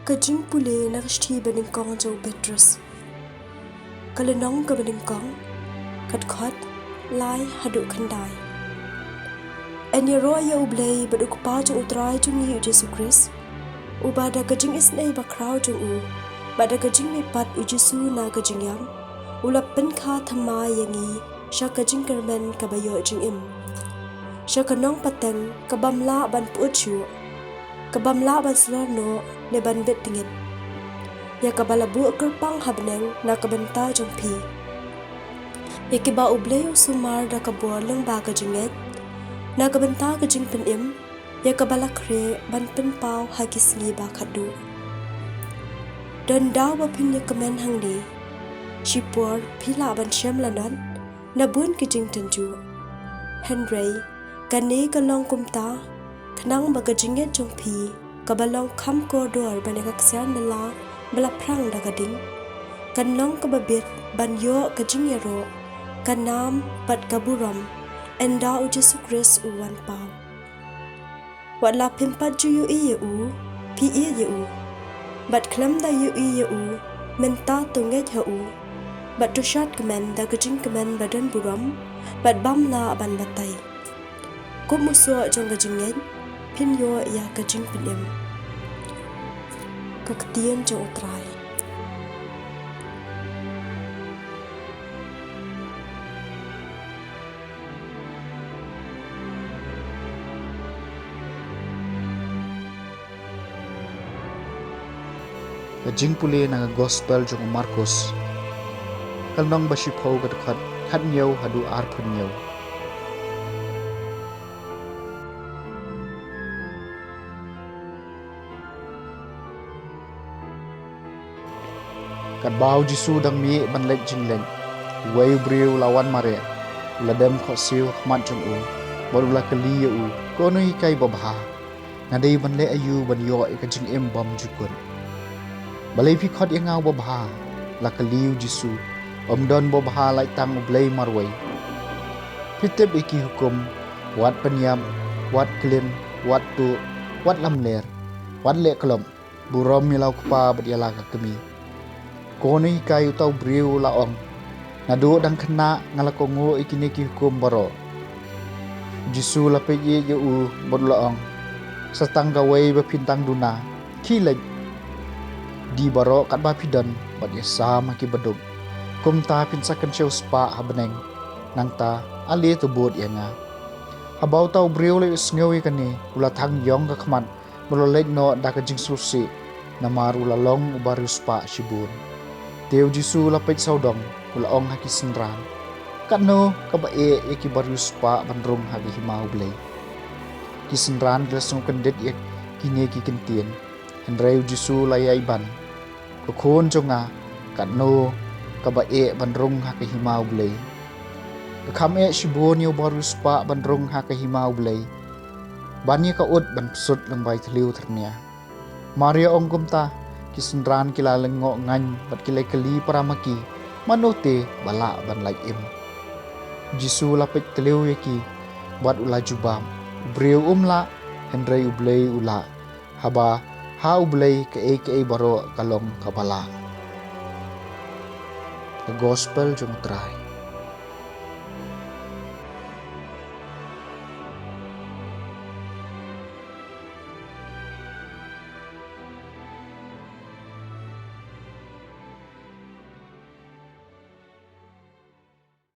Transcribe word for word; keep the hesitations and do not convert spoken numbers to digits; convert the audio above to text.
Ka jingpule na ka shithi banyngkong jong u Petros. Ka lynnong kaba nyngkong, ka dkhot lai haduh khyndai. Yn ïaroh ïa U Blei bad U Kpa jong U Trai jong ngi U Jisu Khrist, uba da ka jingisynei bakhraw jong u bad da ka jingmihpat U Jisu na ka jingïap, u la pynkha thymmai ïa ngi sha ka jingkyrmen kaba ïoh jingim, sha ka nongpateng ka bym lah ban pyut shuh, ka bym lah ban slor noh ne ban bit tyngit, ïa kaba la buh kyrpang ha bneng na ka bynta jong phi, ïa kiba U Blei u sumar da ka bor lyngba ka jingngeit na ka bynta ka jingpynim, ïa kaba la khreh ban pynpaw ha ki sngi ba khatduh. Don daw ba phin ïa kmen hangne, shipor phi lah ban shem lanot na bun ki jingtynjuh. Hynrei kane ka long kumta khnang ba ka jingngeit jong phi, kaba long kham kordor ban ïa ka ksiar nylla ba la phrang da ka ding, kan long kaba bit ban ïoh ka jingïaroh, ka nam bad ka burom ynda U Jisu Khrist u wan paw. Wat la phim pat ju ïohi ïa u, phi ïeit ïa u. Bad khlem da ïohi ïa u mynta, to ngeit ha u, bad to shad kmen da ka jingkmen ba don burom bad bym lah ban batai. Kum u soh jong ka jingngeit phin ïoh ïa ka jingpynim. Ka ktien jong U Trai. Ka jingpule na ka Gospel jong u Markus, ka lynnong ba shiphew, ka dkhot khathynñiew haduh arphew hynñiew. Katba u Jisu dang mih ban leit jingleit, uwei u briew u la wan mareh, u la dem khohsiew ha khmat jong u, bad u la kylli ïa u, Ko Nonghikai babha, nga dei ban leh aïu ban ïoh ïa ka jingim bymjukut? Balei phi khot ïa nga u babha? La kylli u Jisu. Ym don babha lait tang U Blei marwei. Phi tip ïa ki hukum: Wat pynïap, wat klim, wat tuh, wat lamler, wat leh klop, burom ïa la u kpa bad ïa la ka kmie. Ko Nonghikai, uta u briew u la ong, naduh dang khynnah nga la kohnguh ïa kine ki hukum baroh. U Jisu u la peit ïa u bad u la ong, Sa tang kawei ba phin dang duna. Khie leit, die baroh katba phi don bad ïasam ha ki baduk, kumta phin sa kynshew spah ha bneng. Nangta ale to bud ïa nga. Haba uta u briew u la ïohsngew ïa kane, u la thang ïong ka khmat bad u la leit noh da ka jingsngewsih, namar u la long uba riewspah shibun. Te u Jisu u la peit sawdong, u la ong ha ki synran, Katno kaba eh ïa kiba riewspah ban rung ha ka hima U Blei! Ki synran ki la sngewkyndit ïa kine ki kyntien. Hynrei u Jisu u la ïaiban, Ko khun jong nga, katno kaba eh ban rung ha ka hima U Blei! Ka kham eh shibun ïa uba riewspah ban rung ha ka hima U Blei, ban ïa ka ud ban psut lyngba i thliew thyrnia. Mar ïa ong kumta, ki synran ki la lyngngoh ngaiñ bad ki la kylli para ma ki, Mano te ba lah ban lait im? U Jisu u la peit tliw ïa ki bad u la jubab, U briew um lah, hynrei U Blei u lah, haba ha U Blei kaei kaei baroh ka long kaba lah. Ka Gospel jong U Trai.